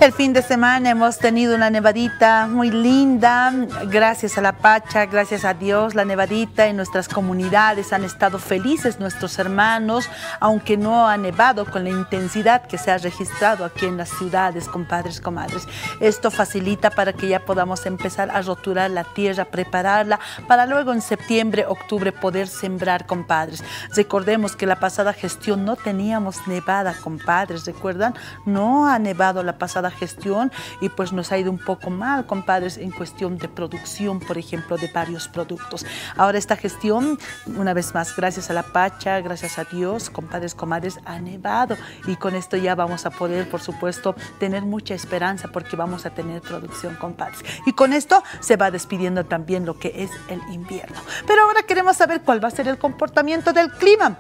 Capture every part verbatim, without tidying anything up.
El fin de semana hemos tenido una nevadita muy linda, gracias a la Pacha, gracias a Dios, la nevadita en nuestras comunidades, han estado felices nuestros hermanos, aunque no ha nevado con la intensidad que se ha registrado aquí en las ciudades, compadres, comadres. Esto facilita para que ya podamos empezar a roturar la tierra, prepararla, para luego en septiembre, octubre poder sembrar, compadres. Recordemos que la pasada gestión no teníamos nevada, compadres, ¿recuerdan? No ha nevado la pasada gestión y pues nos ha ido un poco mal, compadres, en cuestión de producción, por ejemplo, de varios productos. Ahora esta gestión, una vez más, gracias a la Pacha, gracias a Dios, compadres, comadres, ha nevado y con esto ya vamos a poder, por supuesto, tener mucha esperanza porque vamos a tener producción, compadres. Y con esto se va despidiendo también lo que es el invierno. Pero ahora queremos saber cuál va a ser el comportamiento del clima.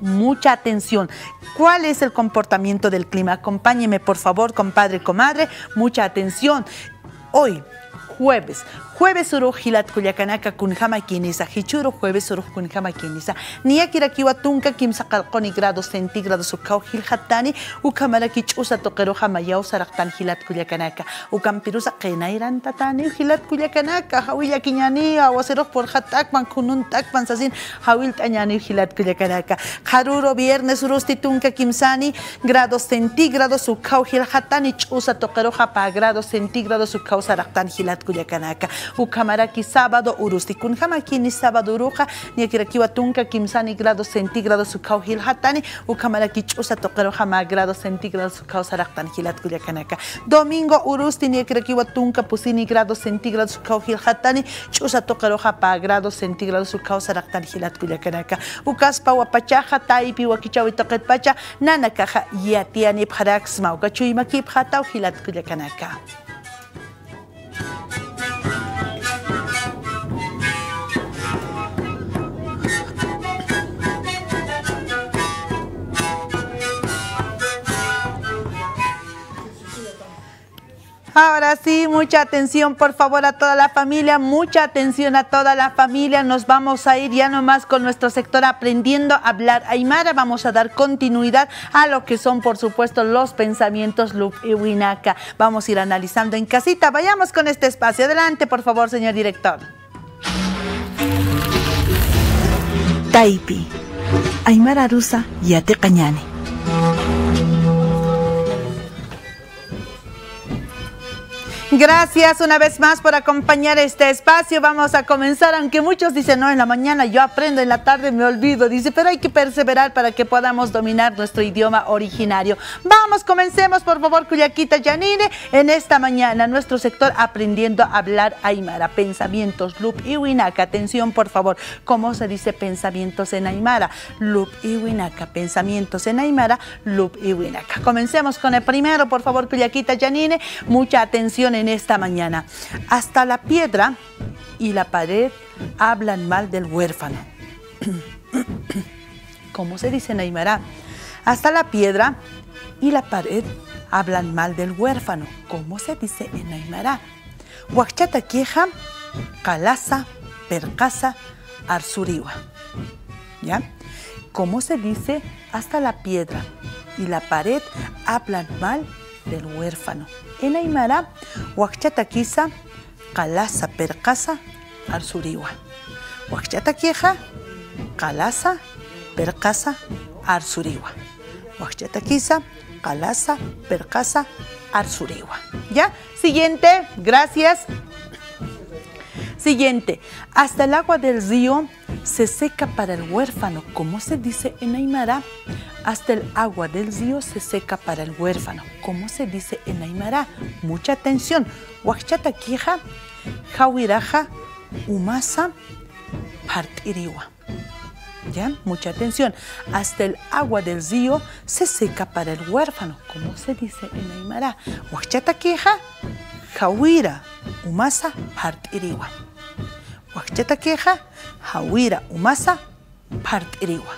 Mucha atención. ¿Cuál es el comportamiento del clima? Acompáñeme, por favor, compadre, comadre. Mucha atención. Hoy, jueves. Jueves urux jilat kullakanaka, kunjamakïnisa. Jichhürux jueves urux kunjamakïnisa. Niyakirakiwa tunka kimsa qallquni grados centígrados ukkhaw jilxattani, ukhamaraki ch'usa tuqiruxa mayaw saraqtan jilat kullakanaka. Ukampirusa qinayrantataniw jilat kullakanaka, jawi llakiñäniw, aguacerux purxatakpan, khununt'akpan sasin, jawillt'añäniw jilat kullakanaka. Qharüru viernes urusti tunka kimsani grados centígrados ukkhaw jilxatani, ch'usa tuqiruxa pä grados centígrados ukkhaw saraqtan jilat kullakanaka. Ukhamaraki sábado urusti, kunjamakïni sábado uruxa, niyakirakiwa tunka kimsani grados centígrados ukkhaw jilxatani, ukhamaraki ch'usa tuqiruxa mä grados centígrados ukkhaw saraqtan jilat kullakanaka. Domingo urusti niyakirakiwa tunka pusini grados centígrados ukkhaw jilxatani, ch'usa tuqiruxa pä grados centígrados ukkhaw saraqtan jilat kullakanaka. Ukaspawa pachaxa taypi wakichäwi tuqitpacha nanakaxa yatiyanipxaraksma, uka chuymakipxataw jilat kullakanaka. Ahora sí, mucha atención, por favor, a toda la familia, mucha atención a toda la familia. Nos vamos a ir ya nomás con nuestro sector Aprendiendo a Hablar Aymara. Vamos a dar continuidad a lo que son, por supuesto, los pensamientos lup'iwinaka. Vamos a ir analizando en casita. Vayamos con este espacio. Adelante, por favor, señor director. Taypi. Aymara arusa yatiqañäni. Gracias una vez más por acompañar este espacio. Vamos a comenzar, aunque muchos dicen, "No, en la mañana yo aprendo, en la tarde me olvido", dice, pero hay que perseverar para que podamos dominar nuestro idioma originario. Vamos, comencemos, por favor, kullakita Janine, en esta mañana, nuestro sector Aprendiendo a Hablar Aymara. Pensamientos lup'iwinaka. Atención, por favor. ¿Cómo se dice pensamientos en aymara? Lup'iwinaka. Pensamientos en aymara, lup'iwinaka. Comencemos con el primero, por favor, kullakita Janine. Mucha atención en esta mañana. Hasta la piedra y la pared hablan mal del huérfano. ¿Cómo se dice en aymara? Hasta la piedra y la pared hablan mal del huérfano. ¿Cómo se dice en aymara? Wakchatakixa qalasa, pirqasa, arsuriwa. ¿Ya? ¿Cómo se dice hasta la piedra y la pared hablan mal del huérfano? En aymara, wakchatakisa qalasa, pirqasa, arsuriwa. Wakchatakixa qalasa, pirqasa, arsuriwa. Wakchatakisa qalasa, pirqasa, arsuriwa. ¿Ya? Siguiente, gracias. Siguiente. Hasta el agua del río se seca para el huérfano. ¿Cómo se dice en aymara? Hasta el agua del río se seca para el huérfano. ¿Cómo se dice en aymara? Mucha atención. Wakchatakixa jawiraxa umasa phart'iriwa. ¿Ya? Mucha atención. Hasta el agua del río se seca para el huérfano. ¿Cómo se dice en aymara? Wakchatakixa jawira umasa phart'iriwa. Wakchatakixa jawira umasa phart'iriwa.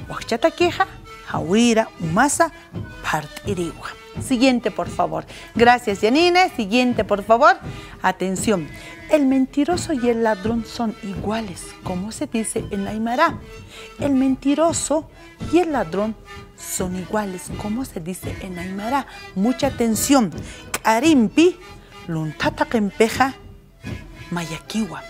Wakchatakixa jawira umasa phart'iriwa. Siguiente, por favor. Gracias, Janine. Siguiente, por favor. Atención. El mentiroso y el ladrón son iguales. ¿Cómo se dice en aymara? El mentiroso y el ladrón son iguales. ¿Cómo se dice en aymara? Mucha atención. K'arimpi luntha thaqimpixa mayakiwa.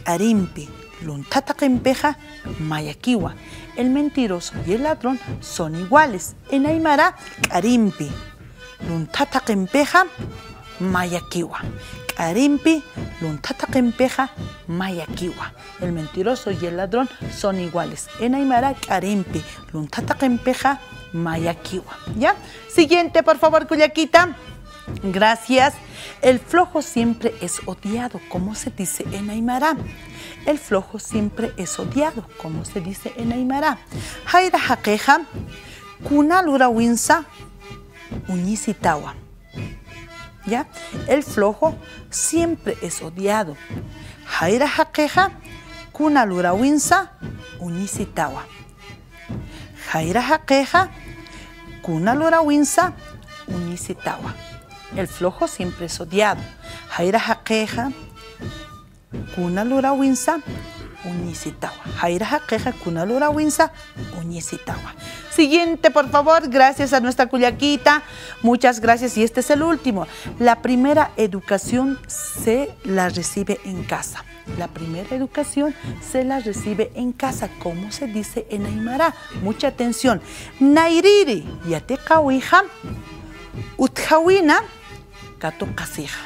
K'arimpi luntha thaqimpixa mayakiwa. El mentiroso y el ladrón son iguales. En aymara, k'arimpi luntha thaqimpixa mayakiwa. K'arimpi luntha thaqimpixa mayakiwa. El mentiroso y el ladrón son iguales. En aymara, k'arimpi luntha thaqimpixa mayakiwa. ¿Ya? Siguiente, por favor, kullakita. Gracias. El flojo siempre es odiado. ¿Cómo se dice en aymara? El flojo siempre es odiado. ¿Cómo se dice en aymara? Jayra jaqixa kuna lurawinsa uñisitawa. ¿Ya? El flojo siempre es odiado. Jayra jaqixa kuna lurawinsa uñisitawa. Jayra jaqixa kuna lurawinsa uñisitawa. El flojo siempre es odiado. Jayra jaqixa kuna lurawinsa uñisitawa. Jayra jaqixa kuna lurawinsa uñisitawa. Siguiente, por favor. Gracias a nuestra kullakita. Muchas gracias. Y este es el último. La primera educación se la recibe en casa. La primera educación se la recibe en casa. ¿Cómo se dice en aymara? Mucha atención. Nayrïri yatiqäwixa utjawina katuqasixa.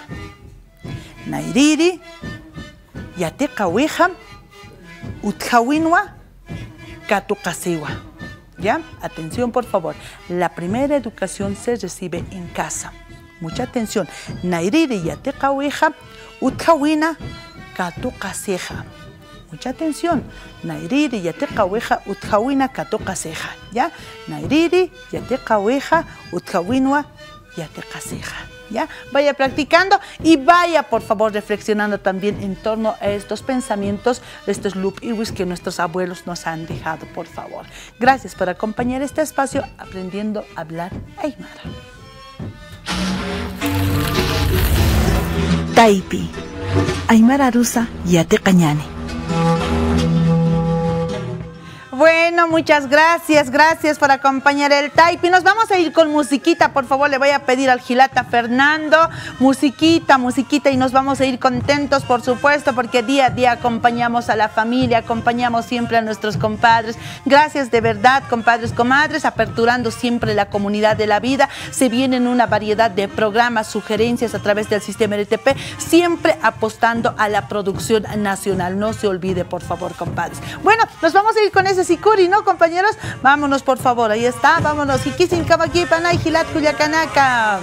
Nayrïri yatiqäwixa utjawinwa katuqasiwa. ¿Ya? Atención, por favor. La primera educación se recibe en casa. Mucha atención. Nayrïri yatiqäwixa utjawina katuqasixa. Mucha atención. Nayrïri yatiqäwixa utjawina katuqasixa. ¿Ya? Nayrïri yatiqäwixa utjawinwa yatiqasixa. ¿Ya? Vaya practicando y vaya, por favor, reflexionando también en torno a estos pensamientos, estos lup'iwis que nuestros abuelos nos han dejado, por favor. Gracias por acompañar este espacio Aprendiendo a Hablar Aymara. Taypi, aymara arusa yatiqañäni. Bueno, muchas gracias, gracias por acompañar el Taypi. Nos vamos a ir con musiquita, por favor, le voy a pedir al jilata Fernando, musiquita, musiquita, y nos vamos a ir contentos, por supuesto, porque día a día acompañamos a la familia, acompañamos siempre a nuestros compadres. Gracias de verdad, compadres, comadres, aperturando siempre la comunidad de la vida. Se vienen una variedad de programas, sugerencias a través del sistema R T P, siempre apostando a la producción nacional. No se olvide, por favor, compadres. Bueno, nos vamos a ir con ese sicuri, ¿no, compañeros? Vámonos, por favor, ahí está, vámonos. Jikisiñ kamakipanay, jilat kullakanaka.